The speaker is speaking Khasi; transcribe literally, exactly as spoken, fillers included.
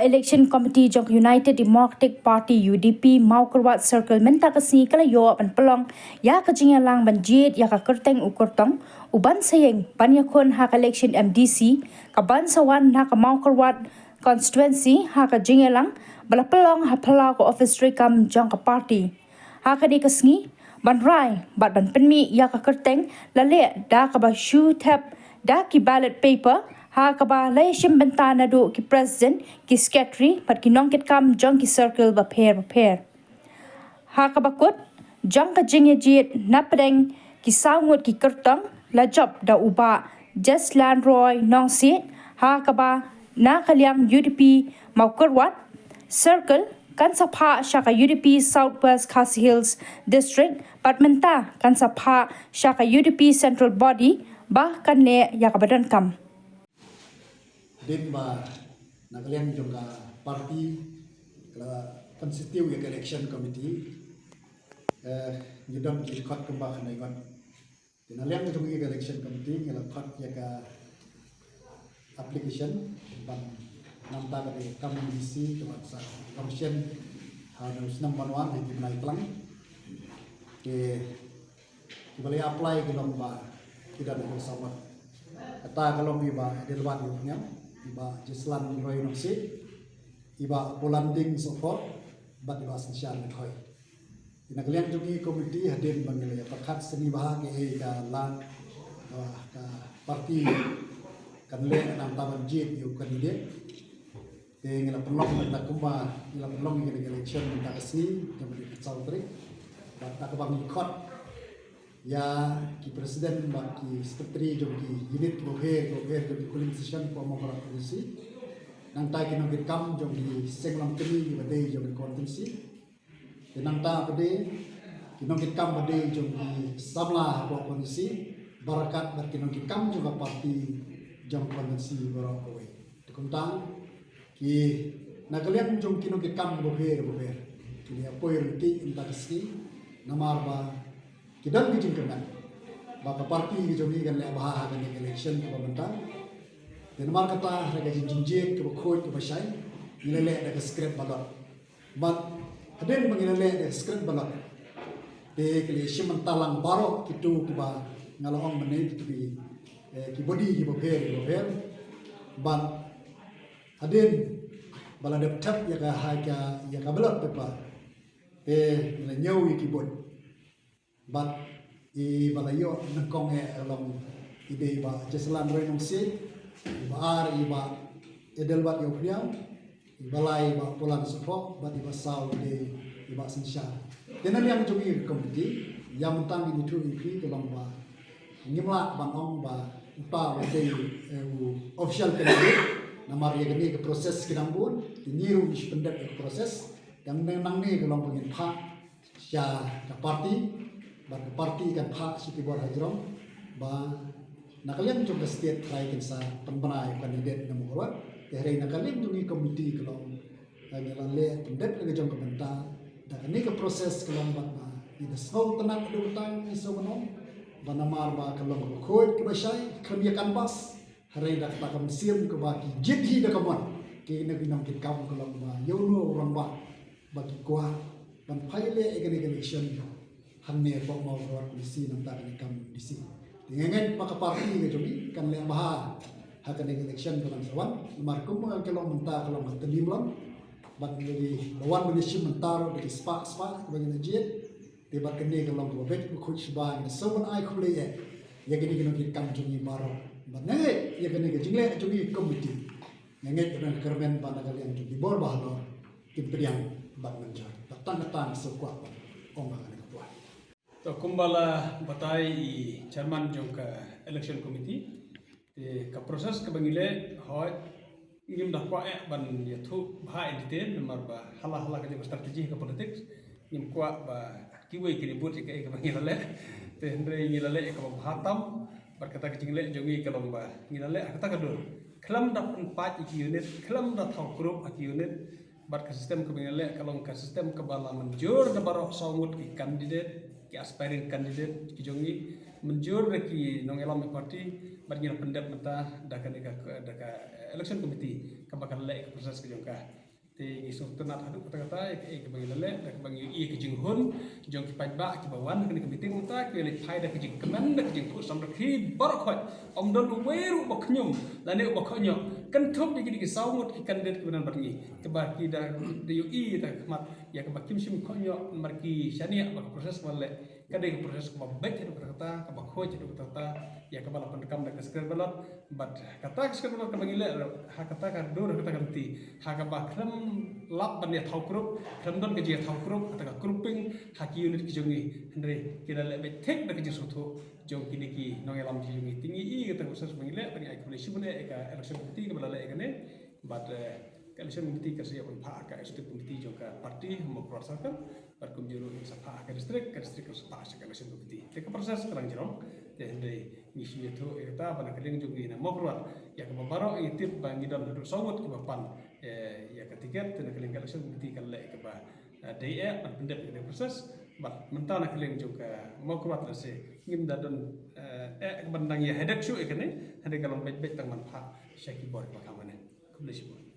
Election Committee jong ka United Democratic Party, U D P, Mawkyrwat Circle mynta ka sngi ka la ïoh ban pynlong ïa ka jingïalang ban jied ïa ka kyrteng u kyrtong u Bansaieng ban ïakhun ha ka election M D C ka ban sa wan na ka Mawkyrwat constituency ha ka jingïalang ba la pynlong ha phyllaw ka office treikam jong ka party. Ha kane ka sngi ban rai bad ban pynmih ïa ka kyrteng la leh da kaba shu thep da ki ballot paper ha kaba la ïashim bynta naduh ki president, ki secretary bad ki nongkitkam jong ki circle bapher bapher. Ha kaba kut jong ka jingïajied na pdeng ki saw ngut ki kyrtong la jop da u Bah Jeslan Roy Nongsiej ha kaba na ka liang U D P Mawkyrwat Circle kan sa phah sha ka U D P South West Khasi Hills District bad mynta kan sa phah sha ka U D P Central Body ba kan leh ïa kaba donkam. Hadien ba na ka liang jong ka party ka la constitute ïa ka election committee, eh, ngi don ki khot kumba kane ngon. Te na liang jong ka election committee ngi la khot ïa ka application ban nangta ka kam M D C ka ban sa function ha u snem ban wan ha ki bnai tlang. Te kiba la apply ki long ba ki don ha ka samot. Kata ka long i Bah Adelbert Ïewhniang, i Bah Jeslan Roy Nongsiej, i Bah Polanding Sohphoh bad i Bah Synshar Lyngkhoi. Te na ka liang jong i committee hadien ba ngi la ïa pyrkhat sngewbha kaei ka lad, ah, ka party kan leh nangta ban jied ïa u candidate. Te ngi la pynlong mynta kumba ngi la pynlong ïa ka election mynta ka sngi, ka mynta ka saw tarik. Bad da kaba ngi khot ïa ki president bad ki secretary jong ki unit bapher bapher jong ki polling station ka Mawkyrwat constituency. Nangta ki nongkitkam jong ki seng longkmie kiba dei jong ki constituency. Te nangta pat de ki nongkitkam ba dei jong ki samla ha ka constituency, bad ryngkat bad ki nongkitkam jong ka party jong ka constituency baroh kawei. Te kumta ki na ka liang jong ki nongkitkam bapher bapher ki la poi ryntih mynta ka sngi namar ba ki don ki jingkyrmen ba ka party ka jong ngi kan leh bha ha kane ka election kaba mynta. Te namar kata ha ka jingjynjar kaba khuid kaba shai ngi la leh da ka secret ballot. Bad hadien ba ngi la leh da ka secret ballot te ki la shim bynta lang baroh kito kiba nga la ong mynne kito ki, eh, ki body kiba pher kiba pher. Bad hadien ba la dep thep ïa ka ha ka ïa ka ballot paper te ngi la ñiew ïa ki vote. Bad i ba la ïoh nyngkong eh ka long i dei i Bah Jeslan Roy Nongsiej, i ba ar i Bah Adelbert Ïewhniang, i ba lai i Bah Polanding Sohphoh, bad i ba saw i dei i Bah Synshar. Te na liang jong i ka committee ïa mynta ngi ïathuh ïa phi ka long ba ngim lah ban ong ba uta u dei, eh, u official candidate namar ïa kane ka process ki dang bun, te ngi ruh ngi shu pyndep ïa ka process. Te nangne ka long ba ngin phah sha ka party bad ka party kan phah sha ki bor hajrong ba na ka liang jong ka state trai kin sa pynbna ïa u candidate na Mawkyrwat. Te hynrei na ka liang jong i committee ka long, eh, ngi la leh pyndep na ka jong ka bynta da kane ka process ka long bad ba ngi da sngewtynnat haduh katta ngi sngewbha ba namar ba ka long ka khuid kaba shai khlem ïa canvass. Hynrei da kata ka mynsiem kaba ki jied hi da ka mon ki na ki nongkitkam ka long ba ïa uno u rangbah ba ki kwah ban phai leh ïa kane ka election hangne hapoh Mawkyrwat constituency nangta kane ka M D C. Te nga ngeit ba ka party ka jong ngi kan leh bha ha kane ka election ka ban sa wan namar kumba ka long mynta ka long ka tymmen lang bad ngi la wan ban ïashim bynta ruh da ki spah spah kaba ngi la jied. Te bad kane ka long kaba beit ba khuid shibun, ngi sngewbha ban ai khublei ïa kine ki nongkitkam jong ngi baroh. Bad nga ngeit ïa kane ka jingleh jong ngi ka committee, nga ngeit ka dang kyrmen bad na ka liang jong ki bor ba halor kin pdiang bad mynjur. Bad tang katne sngewkwah ban ong ha kane ka por. To kumba la batai i chairman jong ka election committee, te ka process kaba ngi leh hooid ngim da kwah eh ban ïathuh bha in detail namar ba hala hala ka jong ka strategy ka politics. Ngim kwah ba kiwei kin bud ïa kaei kaba ngi la leh. Te hynrei ngi la leh ïa kaba bha tam bad kata ka jingleh jong ngi ka long ba ngi la leh ha kata ka dur khlem da pynpait ïa ki unit, khlem da thaw krup ha ki unit. Bad ka system kaba ngi la leh ka long ka system kaba la mynjur da baroh saw ngut ki candidate, ki aspiring candidate ki jong ngi, mynjur da ki nongïalam party. Bad ngi la pyndep mynta da kane ka, da ka, eh, Election Committee kaba ka leh ka process ka jong ka. Te ngi sngewtynnat haduh katta katta ïa kaei kaba ngi la leh, da kaba ngi ïohi ïa ka jinghun jong ki paidbah kiba wan ha kane ka meeting mynta, kiba leit phai da ka jingkmen, da ka jingkhuid samrkhie baroh khoit. Ym don uwei ruh uba khñium lane uba khohñioh, kynthup ïa kine ki saw ngut ki candidate kiba don bad ngi, kiba ki da, da ïohi da ka khmat ïa kaba kim shym khohñioh namar ki shaniah ba ka process ba leh ka dei ka process kaba beit haduh katta katta, kaba khuid haduh katta katta, ïa kaba la pyndonkam da ka secret ballot. Bad kata ka secret ballot kaba ngi leh ruh, ha kata ka dur, ha kata ka lynti, ha kaba khlem lap ban ïathaw group, khlem don ka jingïathaw group, kata ka grouping ha ki unit ki jong ngi, hynrei ki la leh beit thik da ka jingsngewthuh jong kine ki nongïalam ki jong ngi. Te ngi i kata ka process ba ngi leh, te ngi ai khublei shibun ïa ka election committee kaba la leh ïa kane. Bad, eh, ka election committee ka sa ïoh ban phah ha ka executive committee jong ka party ha Mawkyrwat Circle. Bad kumjuh ruh sa phah ha ka district, ka district ka sa phah sha ka election committee. Te ka process ka dang jrong. Te hynrei ngi shu ïathuh ïa kata ba na ka liang jong ngi na Mawkyrwat, ïa kaba baroh ngi tip ba ngi don haduh saw ngut kiba pan, eh, ïa ka ticket. Te na ka liang ka election committee ka leh kaba, eh, dei eh ban pyndep ïa ka process. Bad mynta na ka liang jong ka Mawkyrwat lehse ngim da don, eh, eh, ban dang ïa headache shuh ïa kane, hynrei ka long beit beit tang ban phah sha ki bor kiba kham kane. Khublei shibun.